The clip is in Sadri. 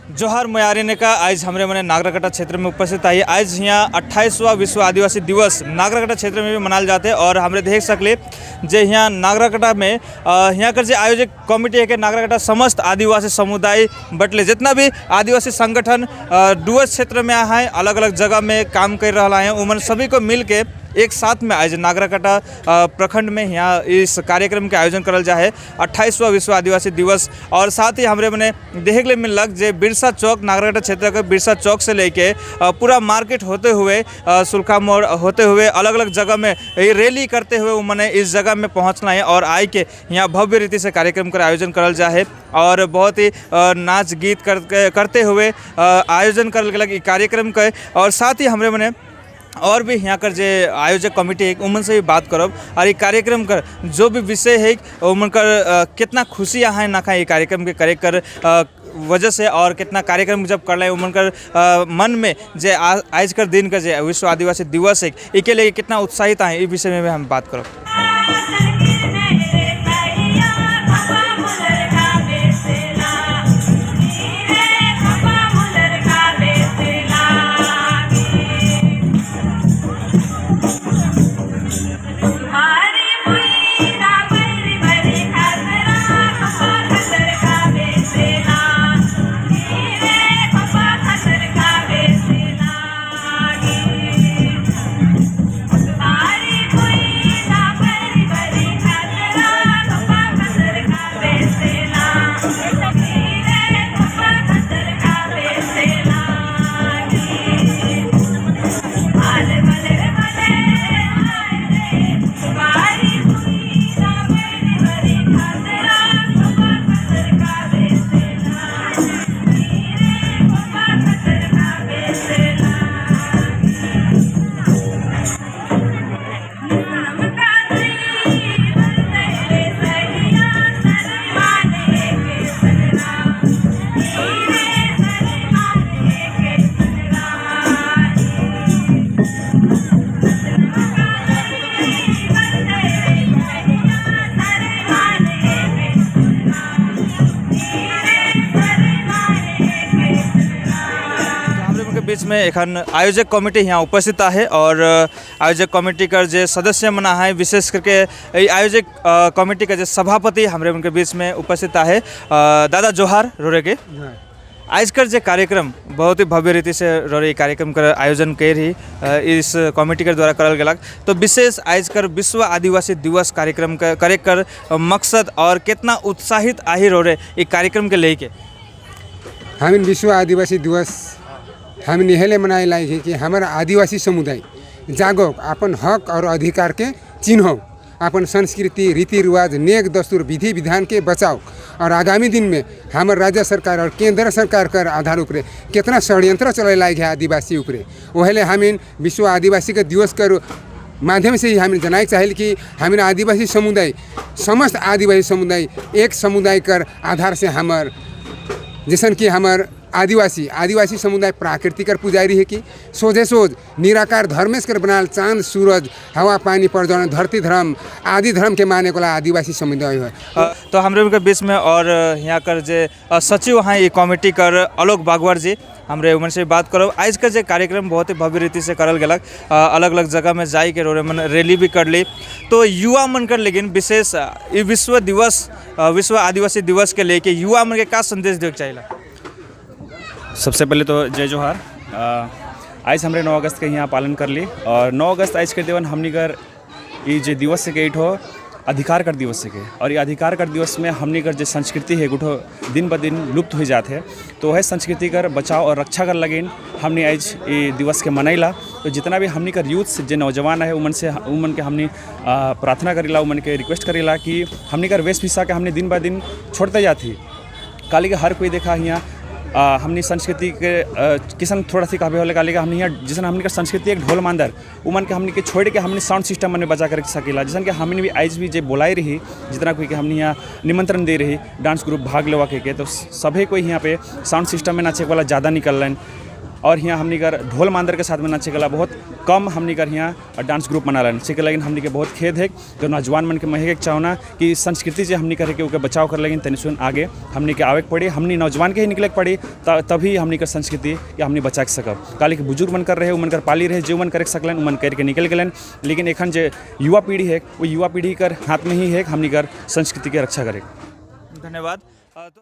जोहार मयारी का आज हमरे मने नागराकाटा क्षेत्र में उपस्थित आई। आज यहाँ 28वां विश्व आदिवासी दिवस नागराकाटा क्षेत्र में भी मनाल जाते और हमरे देख सकले जे यहाँ नागराकाटा में यहाँ कर जे आयोजक कमेटी है के नागराकाटा समस्त आदिवासी समुदाय बटले जितना भी आदिवासी संगठन डुअर्स क्षेत्र में आए हैं, अलग अलग जगह में काम कर रहा है, उमन सभी को मिल के एक साथ में आज नागराकाटा प्रखंड में यहाँ इस कार्यक्रम के आयोजन करल जाए 28वां विश्व आदिवासी दिवस। और साथ ही हमरे मने देखे के मिलक जे बिरसा चौक, नागराकाटा क्षेत्र के बिरसा चौक से लेके पूरा मार्केट होते हुए, सुल्खा मोड़ होते हुए, अलग अलग जगह में ये रैली करते हुए मने इस जगह में पहुँचना है और आए के यहाँ भव्य रीति से कार्यक्रम का आयोजन करल जाए और बहुत ही नाच गीत करते हुए आयोजन करल गेलक ई कार्यक्रम के। और साथ ही हमरे मने और भी यहाँ कर जे आयोजक कमेटी है, उमन से भी बात करब और ये कार्यक्रम कर जो भी विषय है, उमन कर कितना खुशी है ना ये कार्यक्रम के करे कर वजह से और कितना कार्यक्रम जब कर रहे उमन कर मन में जे आज कर दिन का जे विश्व आदिवासी दिवस है, इके लिए कितना उत्साहित है, इस विषय में भी हम बात करब। हमरे के बीच में एखन आयोजक कमेटी यहाँ उपस्थित है और आयोजक कमेटी का जे सदस्य मना है, विशेष करके ई आयोजक कमेटी का जे सभापति हमरे उनके बीच में उपस्थित है। दादा, जोहार रोरे के। आज कर जे कार्यक्रम बहुत ही भव्य रीति से रोरे ई कार्यक्रम कर आयोजन कर ही इस कमेटी के द्वारा करल गेलक, तो विशेष आज कर विश्व आदिवासी दिवस कार्यक्रम का करे कर मकसद और कितना उत्साहित आही रोरे ई कार्यक्रम के लेके? हामी विश्व आदिवासी दिवस हामी निहेले मनाए है कि हमारा आदिवासी समुदाय जागो, अपन हक और अधिकार के चिन्हो, अपन संस्कृति, रीति रिवाज, नेक दस्तूर, विधि विधान के बचाओ और आगामी दिन में हमार राज्य सरकार और केंद्र सरकार कर आधार ऊपर कितना षड्यंत्र चले लायक है आदिवासी ऊपर, वहले हामी विश्व आदिवासी के दिवस कर माध्यम से ही हामी जनाए चाहिए कि हामी आदिवासी समुदाय, समस्त आदिवासी समुदाय एक समुदाय कर आधार से हमार जैसन कि हमार आदिवासी आदिवासी समुदाय प्राकृतिक कर पुजारी है कि सोझे सोझ निराकार धर्मेश कर बनाल चांद, सूरज, हवा, पानी, पर्यावरण, धरती धर्म आदि धर्म के माने वाला आदिवासी समुदाय है। तो हमरे के बीच में और यहाँ कर जे सचिव हैं ये कमेटी कर, आलोक बागवार जी, हमरे उमन से बात करो। आज का जे कार्यक्रम बहुत ही भव्य रीति से करल गेलक, अलग अलग जगह में जाई के रोरे मन रैली भी कर ली, तो युवा मन कर लेकिन विशेष ई विश्व दिवस, विश्व आदिवासी दिवस के लेके युवा मन के का संदेश देवे के चाहिए? सबसे पहले तो जय जोहार। आज हमरे 9 अगस्त के यहाँ पालन कर ली और 9 अगस्त आज के देवन हमनी कर ये जे दिवस के ठो अधिकार कर दिवस के और ये अधिकार कर दिवस में हमनी कर जो संस्कृति है, गुठो दिन ब दिन लुप्त हो जाते है, तो वह संस्कृति कर बचाव और रक्षा कर लगिन हमने आज ये दिवस के मनैला। तो जितना भी हमनी कर यूथ जे नौजवान है, उमन से उमन के हमनी प्रार्थना करेला, उमन के रिक्वेस्ट करेला कि हमनी कर वेशभूषा के हमने दिन ब दिन छोड़ते जाती। काली के हर कोई देखा हियाँ हमनी संस्कृति के किसन थोड़ा सी कहबे होले, काली का हमनी यहाँ जिसन हमनी का संस्कृति एक ढोल मांदर उमन के हमनी के छोड़ के हमनी साउंड सिस्टम मने बजा कर सकेला। जिसन के हमनी भी आज भी जे बोलाई रही, जितना कोई के हमनी यहाँ निमंत्रण दे रही डांस ग्रुप भाग लेवा के, तो सभे कोई यहाँ पे साउंड सिस्टम में नाचे वाला ज़्यादा निकल रहे। और यहाँ हमनी कर ढोल मांदर के साथ में नाचे गला बहुत कम हमनी कर यहाँ डांस ग्रुप मनालन। से के लगिन हमनी के बहुत खेद है। तो नौजवान मन के महे के चाहना कि संस्कृति जे हमनी करे के ओके बचाव कर लगिन तनि सुन आगे हमनी के आवे के पड़ी, हमनी नौजवान के ही निकले के पड़ी, तभी हमनी के संस्कृति या हमनी बचा के सकब। काली के बुजुर्ग मन कर रहे, मन कर पाली रहे, जो मन करे सकलन मन करके निकल गलन, लेकिन एखन जे युवा पीढ़ी है वो युवा पीढ़ी कर हाथ में ही है हमनी कर संस्कृति के रक्षा करे। धन्यवाद। तो